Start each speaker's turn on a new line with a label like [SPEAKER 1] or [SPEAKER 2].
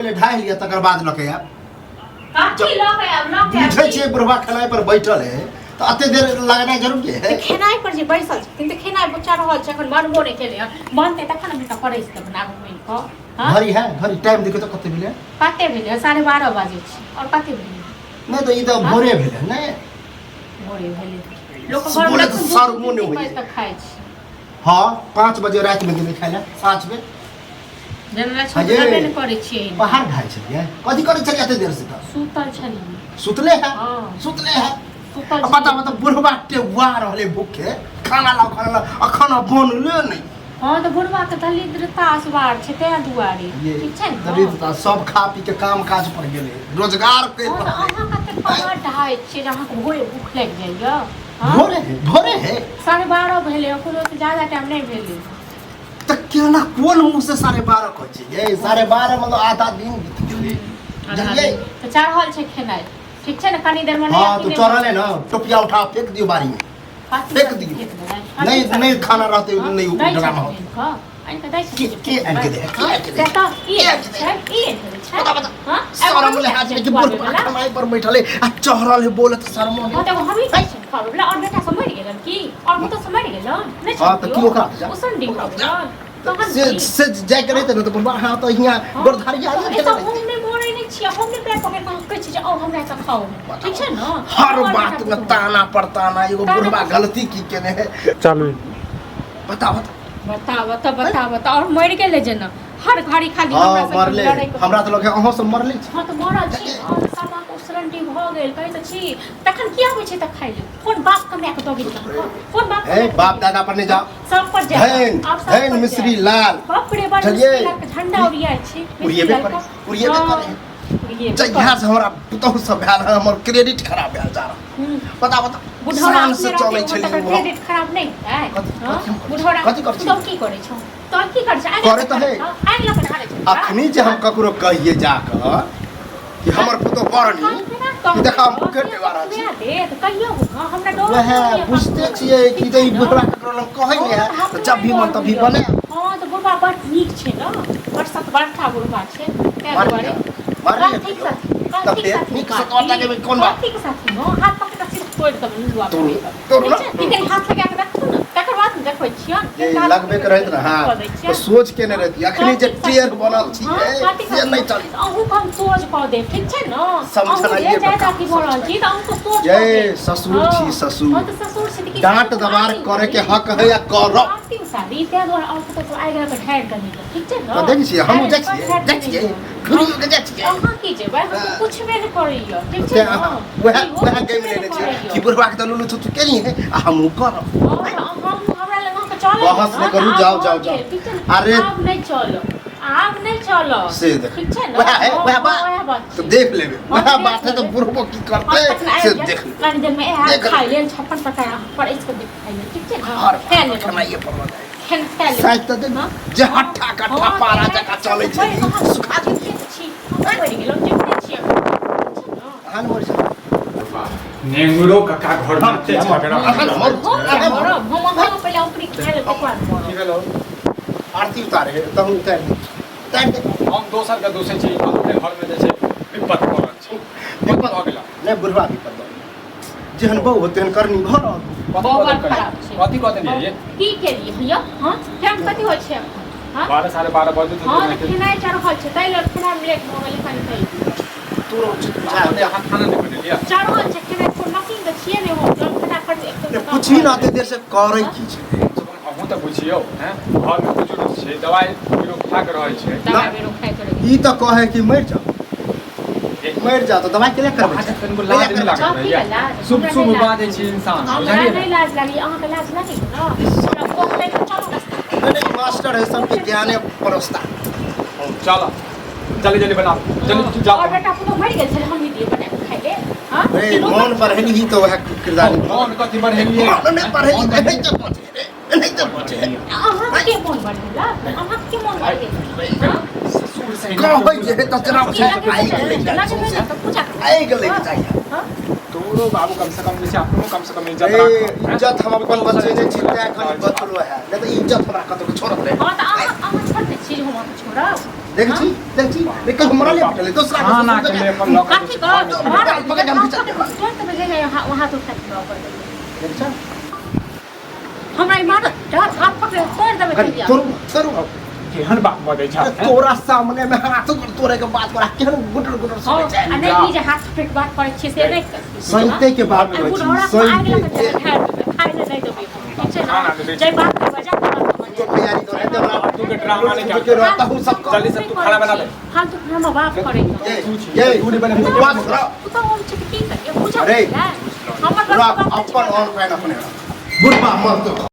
[SPEAKER 1] पहिले ढाहि लिअ तकर बाद लऽ के आयब।
[SPEAKER 2] कथी लऽ के आयब, लऽ के आयब?
[SPEAKER 1] बुझै छियै बुढ़वा खेनाइ पर बैठल है तऽ एते देर लगनाइ जरूरी है?
[SPEAKER 2] तऽ खेनाइ पर जे बैसल छथिन तऽ खेनाइ बचा रहल छै, एखन बनबो नहि केलै हन। बनतै तखन ने हुनका परसि देबनि आगू घुमि कऽ। हँ?
[SPEAKER 1] घड़ी है, घड़ी टाइम देखियौ तऽ कते भेलै?
[SPEAKER 2] कते भेलै? 12:30 बाजै छै और कते भेलै?
[SPEAKER 1] नहि तऽ ई तऽ भोरे भेलै नहि?
[SPEAKER 2] भोरे भेलै। लोक घर
[SPEAKER 1] बोले तऽ शर्मो नहि होइए।
[SPEAKER 2] तक खाइ छै।
[SPEAKER 1] हँ, 5 बजे रातिमे गेलै खाइ लए, 5 बजे।
[SPEAKER 2] जेना
[SPEAKER 1] हाँ ये।
[SPEAKER 2] छुटबे नहि करै छियै।
[SPEAKER 1] बाहर खाइ छलियै, कथी करै छलियै एते देर से? तऽ
[SPEAKER 2] सुतल छलियै।
[SPEAKER 1] सुतले है?
[SPEAKER 2] हाँ।
[SPEAKER 1] सुतले है।
[SPEAKER 2] सुतल।
[SPEAKER 1] आ बता बता, बुढ़वा टेबुआ रहले भूखे, खाना लाओ खाना लाओ, आ खाना बनले नहि।
[SPEAKER 2] हँ तऽ बुढ़वा के दरिद्रता असवार छै तैं दुआरे।
[SPEAKER 1] ये
[SPEAKER 2] ठीक छै ने?
[SPEAKER 1] दरिद्रता सब खा पी के काम काज पर गेलै, रोजगार के।
[SPEAKER 2] हँ तऽ अहाँ कते पहाड़ ढाइ छियै जे अहाँके भोरे भूख लागि जाइए? हँ?
[SPEAKER 1] भोरे है, भोरे है।
[SPEAKER 2] 12:30 भेलै, कोनो से ज्यादा टाइम नहि भेलै।
[SPEAKER 1] तऽ केना कोन मुँह से 12:30 कहै छियै? ये 12:30 मतलब आधा दिन बीत गेलै,
[SPEAKER 2] आधा
[SPEAKER 1] बुझलियै?
[SPEAKER 2] दिन। तऽ चढ़ल छै खेनाइ, ठीक छै ने? कनी देरमे नहि।
[SPEAKER 1] हँ तऽ चढ़ल है ने, टोपिया उठा फेंक दियौ बाड़ी में।
[SPEAKER 2] कथी
[SPEAKER 1] फेंक
[SPEAKER 2] सब
[SPEAKER 1] दियौ।
[SPEAKER 2] फेंक देबै?
[SPEAKER 1] नहि
[SPEAKER 2] कथी
[SPEAKER 1] नहि
[SPEAKER 2] सब?
[SPEAKER 1] खाना रहतै,
[SPEAKER 2] हँ?
[SPEAKER 1] नहि
[SPEAKER 2] दै
[SPEAKER 1] ड्रामा
[SPEAKER 2] छथिन
[SPEAKER 1] होतै।
[SPEAKER 2] कऽ? आनि कऽ दै छथिन?
[SPEAKER 1] के आनि के दे? के आनि के दे?
[SPEAKER 2] से तऽ ई
[SPEAKER 1] के आनि के दे?
[SPEAKER 2] छै, ई आनि के छै।
[SPEAKER 1] बता बता।
[SPEAKER 2] हँ?
[SPEAKER 1] शरम लिहाज नहीं कि बुढ़वा खेनाइ पर बैठल है आ चढ़ल है, बोलत शरमो
[SPEAKER 2] हँ
[SPEAKER 1] नहीं।
[SPEAKER 2] तऽ हमही कहै छियनि खुआबै वला, आओर बेटा सब मरि गेलन की? आओर पुतहु सब मरि गेलन? नहि
[SPEAKER 1] हँ तऽ की ओकरा जा।
[SPEAKER 2] उसनडी भऽ गेलन तहन
[SPEAKER 1] से
[SPEAKER 2] की?
[SPEAKER 1] से जाय के रहते ने तऽ बुढ़वा, हाँ तऽ हियाँ
[SPEAKER 2] हँ।
[SPEAKER 1] गोरधारिया
[SPEAKER 2] तऽ
[SPEAKER 1] नहि
[SPEAKER 2] एतऽ
[SPEAKER 1] खेने
[SPEAKER 2] हम नहि मरै नहि छियै, हम नहि पैर पकड़ि कऽ कहै छियै जे आउ हमरा एतऽ खाउ, ठीक छै ने?
[SPEAKER 1] हर
[SPEAKER 2] हमर
[SPEAKER 1] बात
[SPEAKER 2] बेटा
[SPEAKER 1] में
[SPEAKER 2] पुतहु।
[SPEAKER 1] ताना पर ताना। एगो
[SPEAKER 2] ताना
[SPEAKER 1] बुढ़वा
[SPEAKER 2] पर-
[SPEAKER 1] गलती की केने है?
[SPEAKER 3] चालू।
[SPEAKER 1] बताओ तऽ।
[SPEAKER 2] बताबऽ तऽ बताबऽ तऽ, आओर मरि गेलै जेना हर घड़ी खाली
[SPEAKER 1] हाँ
[SPEAKER 2] हमरा सबके
[SPEAKER 1] मरले।
[SPEAKER 2] लड़ैके।
[SPEAKER 1] हमरा तऽ लगे अहाँ सब मरले छी।
[SPEAKER 2] हँ तऽ मरल छी और सामाक उसरंटी भऽ गेल कहै तऽ छी। तखन किया आबै छै तऽ खाइ लेल? कोन बाप कमाए कऽ दऽ गेल अहाँके? कोन बाप
[SPEAKER 1] ए बाप दादा पर नहीं जाओ।
[SPEAKER 2] सब पर जाए।
[SPEAKER 1] धैन
[SPEAKER 2] आब सब
[SPEAKER 1] धैन
[SPEAKER 2] पर
[SPEAKER 1] मिश्री
[SPEAKER 2] जाए।
[SPEAKER 1] लाल
[SPEAKER 2] बाप रे बाप,
[SPEAKER 1] बुझलियै?
[SPEAKER 2] मिश्री लाल के झंडा उड़ियाइ छी मिश्री
[SPEAKER 1] उड़िएबे
[SPEAKER 2] लाल
[SPEAKER 1] करे,
[SPEAKER 2] के।
[SPEAKER 1] उड़िएबे
[SPEAKER 2] हाँ,
[SPEAKER 1] करे।
[SPEAKER 2] उड़िएबे
[SPEAKER 1] जहिया
[SPEAKER 2] करे।
[SPEAKER 1] से हमरा पुतहु सब भेल है, हमर क्रेडिट खराब भेल जा रहा। बता बता।
[SPEAKER 2] बुढ़ौरा
[SPEAKER 1] शान से
[SPEAKER 2] अपने
[SPEAKER 1] चलै
[SPEAKER 2] रहतै,
[SPEAKER 1] छलै
[SPEAKER 2] तकर
[SPEAKER 1] ओ।
[SPEAKER 2] क्रेडिट खराब नहि हेतै?
[SPEAKER 1] कथी-
[SPEAKER 2] हाँ?
[SPEAKER 1] कथी हम करै छी?
[SPEAKER 2] बुढ़ौरा
[SPEAKER 1] कथी करै छी?
[SPEAKER 2] तू की करै छौ? तोहर की करै छै?
[SPEAKER 1] करे तऽ है।
[SPEAKER 2] आगि लऽ कऽ ढारै छै।
[SPEAKER 1] अखनी जे हम ककरो कहिए जाकऽ कि हमर पुतहु बड़ नीक, कि देखा हम भूखे टेवा रहल छी।
[SPEAKER 2] देत कहियो हँ, हमरा डर
[SPEAKER 1] वएह
[SPEAKER 2] होइए।
[SPEAKER 1] बुझते छियै कि जे ई बुढ़वा ककरो लग कहै नहि है तऽ जब भी मन तभी बने।
[SPEAKER 2] हँ तऽ बुढ़वा बड़ नीक छै ने, बड़ सतबरथा बुढ़वा छै, ताहि
[SPEAKER 1] मारि
[SPEAKER 2] दुआरे
[SPEAKER 1] लिअ, मारि लिअ
[SPEAKER 2] कथीक
[SPEAKER 1] कहियो।
[SPEAKER 2] साथी?
[SPEAKER 1] तऽ
[SPEAKER 2] कथीक
[SPEAKER 1] फेर
[SPEAKER 2] साथी?
[SPEAKER 1] नीक सतबरता के कोन बात?
[SPEAKER 2] कथीक साथी? हँ, हाथ पकड़ि कऽ सिर्फ तोड़ि देबै लुआ।
[SPEAKER 1] तोड़ू, तोड़ू ना।
[SPEAKER 2] ई कनि हाथ लगा कऽ देखू ने, तकर बाद ने देखबै छियनि।
[SPEAKER 1] जे लगबे के रहैत ने हाथ
[SPEAKER 2] कऽ दै
[SPEAKER 1] तऽ
[SPEAKER 2] छियनि।
[SPEAKER 1] सोच के नहि रहती। अखनी जे टेढ़ बनल
[SPEAKER 2] हँ,
[SPEAKER 1] छियै
[SPEAKER 2] कथी
[SPEAKER 1] से नहि चली।
[SPEAKER 2] अहूँ हम सोझ कऽ देब, ठीक छै ने?
[SPEAKER 1] समझनाइए
[SPEAKER 2] अहूँ जे
[SPEAKER 1] बता,
[SPEAKER 2] जादा अथी भऽ रहल छी तऽ अहूँके सोझ कऽ
[SPEAKER 1] जय
[SPEAKER 2] देब।
[SPEAKER 1] ससुर छी,
[SPEAKER 2] हँ,
[SPEAKER 1] ससुर।
[SPEAKER 2] हँ तऽ ससुर छी तऽ की
[SPEAKER 1] डाँट दबार करे के हक है या करब।
[SPEAKER 2] आरती उसारी ताहि दुआरे आओर कतौ सब आगि लऽ कऽ ढारि देने यऽ, ठीक छै ने?
[SPEAKER 1] तऽ देखै छियै, हमहूँ जाइ
[SPEAKER 2] ढारि
[SPEAKER 1] छियै,
[SPEAKER 2] देने
[SPEAKER 1] जाइ छियै,
[SPEAKER 2] यऽ।
[SPEAKER 1] घुरियो के जाइ छियै।
[SPEAKER 2] अहाँ की जेबै? हम तऽ पुछबे नहि करैए, ठीक छै
[SPEAKER 1] तें
[SPEAKER 2] ने?
[SPEAKER 1] अहाँ वएह
[SPEAKER 2] इहो
[SPEAKER 1] वएह
[SPEAKER 2] पुछबे
[SPEAKER 1] गेम
[SPEAKER 2] नहि
[SPEAKER 1] लेने छियै
[SPEAKER 2] करैए।
[SPEAKER 1] कि बुढ़वा के तऽ लुलु थुथु केली है आ हमहूँ करब।
[SPEAKER 2] हँ तऽ हम हमरा लग अहाँके चलै
[SPEAKER 1] बहस नहि करू, जाउ, जाउ, जाउ।
[SPEAKER 2] ठीक छै ने?
[SPEAKER 1] अरे-
[SPEAKER 2] आब नहि चलब, आब नहि चलब।
[SPEAKER 1] से देख
[SPEAKER 2] ठीक छै ने?
[SPEAKER 1] वएह है,
[SPEAKER 2] हँ,
[SPEAKER 1] वएह
[SPEAKER 2] हँ,
[SPEAKER 1] बात।
[SPEAKER 2] वएह बात
[SPEAKER 1] तऽ
[SPEAKER 2] छै।
[SPEAKER 1] देख लेबै,
[SPEAKER 2] हँ,
[SPEAKER 1] वएह
[SPEAKER 2] देख
[SPEAKER 1] बात है तऽ
[SPEAKER 2] लेबै।
[SPEAKER 1] बुढ़बो की
[SPEAKER 2] हँ,
[SPEAKER 1] करतै
[SPEAKER 2] तखन
[SPEAKER 1] से
[SPEAKER 2] आबि जायब।
[SPEAKER 1] देख लेबै।
[SPEAKER 2] कनि देरमे आयब
[SPEAKER 1] देख
[SPEAKER 2] खाइ
[SPEAKER 1] लेबै।
[SPEAKER 2] लेल, 56 प्रकार अहाँ परसि कऽ देब खाइ लेल, ठीक छै ने?
[SPEAKER 1] हर
[SPEAKER 2] खाए लेब।
[SPEAKER 1] खेनाइए पर लऽ जाइ।
[SPEAKER 2] खेन खाए लेब।
[SPEAKER 1] साइज तऽ देख
[SPEAKER 2] हँ?
[SPEAKER 1] जे हट्ठा कट्ठा
[SPEAKER 2] हँ,
[SPEAKER 1] पारा
[SPEAKER 2] तऽ
[SPEAKER 1] जकाँ चलै छै,
[SPEAKER 2] अहाँ
[SPEAKER 1] सुखा गेल।
[SPEAKER 2] जीविते छी, हम मरि गेलहुँ, जीविते छी अखन, ठीक छै ने?
[SPEAKER 1] अहाँ ने मरि सकब।
[SPEAKER 3] नेंगुरो कक्का घर में एते झगड़ा।
[SPEAKER 1] अहाँ ने मरू।
[SPEAKER 2] हम किया मरब? हम अहाँ पहिले ऊपरी खाए लेब तकर बाद मरब।
[SPEAKER 3] की भेलो?
[SPEAKER 1] आरती उतारे है तहन उतारि दे, उतारि दे।
[SPEAKER 3] हम दोसर के दोषै छी, अपने घर में जे छै विपत पड़ल छी। विपत भऽ गेला।
[SPEAKER 1] नहि, बुढ़वा विपत दऽ गेल। जेहन बहु तेहन करनी भऽ रहल।
[SPEAKER 3] कथी
[SPEAKER 2] बड़
[SPEAKER 3] कऽ देल
[SPEAKER 2] खराब छै।
[SPEAKER 3] कथी कऽ देलियै ये?
[SPEAKER 2] की केलियै भैया? हँ, टाइम कथी होइ छै एखन? हँ
[SPEAKER 3] 12 12:30 बजे।
[SPEAKER 2] हँ तऽ खेनाइ चढ़ल छै, ताहि लेल खेनाइमे लेट भऽ गेलै कनि, ताहि दुआरे।
[SPEAKER 1] तोरो बुझा
[SPEAKER 3] अहाँ खाना नहि बनेलियै?
[SPEAKER 2] चढ़ल छै खेनाइ, कोन मशीन तऽ छियै ने हो, जब फटाफट एकदम।
[SPEAKER 1] पूछी ने एते देर से करै की छै?
[SPEAKER 3] अहूँ तऽ बुझियौ हैं, घरमे बुजुर्ग छै, दवाइ बीरो खा कऽ रहै छै।
[SPEAKER 2] दवाइ बेरो खाइ के रहै।
[SPEAKER 1] ई तऽ कहै कि मरि जाओ, मरि जाओ तऽ दवाइ के लिए करबै?
[SPEAKER 3] अहाँके कनिको लाज नहि लागैत
[SPEAKER 2] कथी के
[SPEAKER 3] रहैया?
[SPEAKER 2] लाज?
[SPEAKER 3] शुभ
[SPEAKER 2] हमरा
[SPEAKER 3] शुभ
[SPEAKER 2] नहि लाज।
[SPEAKER 3] बाजै छी इंसान,
[SPEAKER 2] हमरा
[SPEAKER 3] बुझलियै
[SPEAKER 2] नहि
[SPEAKER 3] ने?
[SPEAKER 2] लाज लागैए, अहाँके लाज लागैए ने? हमरा कहबै तऽ चलू रास्ता।
[SPEAKER 1] नहीं नहीं, मास्टर है, सबके ज्ञाने परोसता।
[SPEAKER 3] चल जल्दी जल्दी बनाओ, जल्दी जाओ।
[SPEAKER 2] और बेटा पुतोह मरि गेल छलै, हम ही दिए बना कऽ खाइ ले? हँ?
[SPEAKER 1] ए मोन पढ़ेली ही तो वह किरदानी।
[SPEAKER 3] मोन कथी बढ़ेलियै?
[SPEAKER 1] मोन नहीं पढ़ेली, नहीं तो पहुंचे रे, नहीं तो पहुंचे।
[SPEAKER 2] अहाँके मोन बढ़ेलक? अहाँके मोन बढ़ेलक? हँ?
[SPEAKER 3] ससुर से
[SPEAKER 1] कहै जे तऽ चना
[SPEAKER 2] की लगे
[SPEAKER 1] आइ
[SPEAKER 2] छै?
[SPEAKER 1] गेलै
[SPEAKER 2] लगे नहि ने तऽ पूजा करू।
[SPEAKER 1] आइ गेलै जाइ।
[SPEAKER 2] हँ?
[SPEAKER 3] तोरो बाबू कम से कम जे छै अपनो कम से कम इज्जत
[SPEAKER 1] ए
[SPEAKER 3] राख।
[SPEAKER 1] इज्जत हम अपन बचेने छी तैं कनि बचलो है, नहीं तऽ इज्जत हमरा कतौ के छोड़त रहे।
[SPEAKER 2] हँ तऽ अहाँ छोड़ने छी। छी जे हम अहाँके छोड़ब?
[SPEAKER 1] देख छी, देख छी, देख हमरा ले पटले दोसरा के
[SPEAKER 3] खाना
[SPEAKER 1] ससुर
[SPEAKER 3] के
[SPEAKER 1] के
[SPEAKER 3] ले अपन लऽ
[SPEAKER 2] कथी
[SPEAKER 3] कऽ
[SPEAKER 2] कह
[SPEAKER 1] पकड़, पकड़, हम चल देब।
[SPEAKER 2] तुरंत में जे वहाँ तो उठा के लऽ कर देबै।
[SPEAKER 1] देख छ
[SPEAKER 2] हमरा ई मारत डर हाथ पकड़े तोड़ देबै।
[SPEAKER 1] अरे
[SPEAKER 2] कहिया
[SPEAKER 1] तोरू तोरू।
[SPEAKER 3] केहन बात बजै छ?
[SPEAKER 1] अरे तोरा सामने में हाथ तोड़े के बात करा, केहन गुटर गुटर
[SPEAKER 2] हँ
[SPEAKER 1] सुनै छै।
[SPEAKER 2] आ नहि, ई जे हाथ पकड़े के बात करै छियै से नहि।
[SPEAKER 1] सहिते के बात
[SPEAKER 2] आ
[SPEAKER 1] करै छी।
[SPEAKER 2] बुढ़ौरा के आगि
[SPEAKER 1] सहिते
[SPEAKER 2] लगा
[SPEAKER 1] के
[SPEAKER 2] के खाय देबै, खाय लए नहि देबै हम, ठीक छै
[SPEAKER 3] खाना
[SPEAKER 2] ने?
[SPEAKER 3] देबै।
[SPEAKER 2] जै बात के बजा
[SPEAKER 1] तो तैयारी करे दे हमरा।
[SPEAKER 3] तू के ड्रामा नहीं
[SPEAKER 1] के रहता हूँ सबको।
[SPEAKER 3] जल्दी से तू खाना बना ले।
[SPEAKER 2] फालतू खाना हमर बाप करै
[SPEAKER 1] ये
[SPEAKER 2] छै।
[SPEAKER 1] ये बात करा।
[SPEAKER 2] तू तऽ हम छै की करियै बुझल
[SPEAKER 1] अरे,
[SPEAKER 2] छै हमर
[SPEAKER 1] पूरा
[SPEAKER 2] बाप
[SPEAKER 1] अपन ऑन पैन अपने बुढ़बा मत।